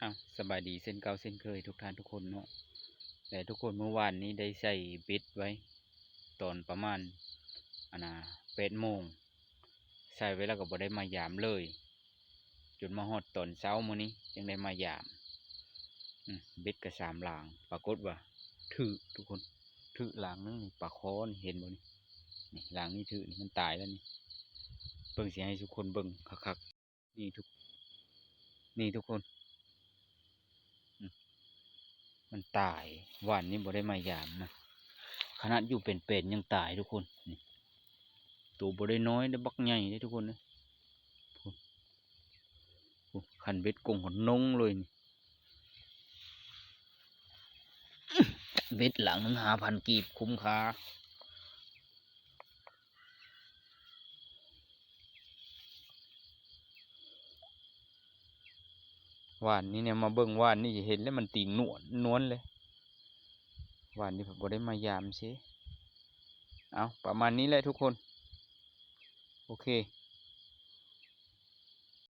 ອ້າວ ສະບາຍດີເຊັ່ນເກົ່າເຊັ່ນເຄີຍທຸກທ່ານທຸກຄົນເນາະ ແລະ ທຸກຄົນ ມື້ວານນີ້ໄດ້ໃສ່ເບັດໄວ້ຕອນປະມານ ອັນນ່າ ແປດໂມງ ໃສ່ໄວ້ແລ້ວກໍບໍ່ໄດ້ມາຢາມເລີຍ ຈົນມາຮອດຕອນເຊົ້າມື້ນີ້ຈຶ່ງໄດ້ມາຢາມ. ອືມ ເບັດກໍສາມລາງ ປາກົດວ່າຖືກທຸກຄົນ ຖືກລາງໜຶ່ງນີ້ ປາຄໍນີ້ ເຫັນບໍ່ນີ້ ນີ້ລາງນີ້ຖືກນີ້ ມັນຕາຍແລ້ວນີ້ ເບິ່ງ ຊິໃຫ້ທຸກຄົນເບິ່ງຄັກໆ ນີ້ທຸກ ນີ້ທຸກຄົນ ອືມ ມັນຕາຍ ວານນີ້ບໍ່ໄດ້ມາຢາມນະ ຂະໜາດຢູ່ເປັນໆຍັງຕາຍທຸກຄົນ ນີ້ ໂຕບໍ່ໄດ້ນ້ອຍເດ້ ບັກໃຫຍ່ເດ້ທຸກຄົນເອີຍ ພຸ້ນ ພຸ້ນ ຄັນເບັດກົງກໍນົງເລີຍນີ້ ເບັດລາງໜຶ່ງຫ້າພັນກີບ ຄຸ້ມຄ່າ. ວານນີ້ແນວມາເບິ່ງ ວານນີ້ເຫັນແລ້ວມັນຕີງນວນນວນເລີຍ ວານນີ້ບໍ່ໄດ້ມາຢາມເຊ. ເອົາ ປະມານນີ້ແຫຼະທຸກຄົນ ໂອເຄ.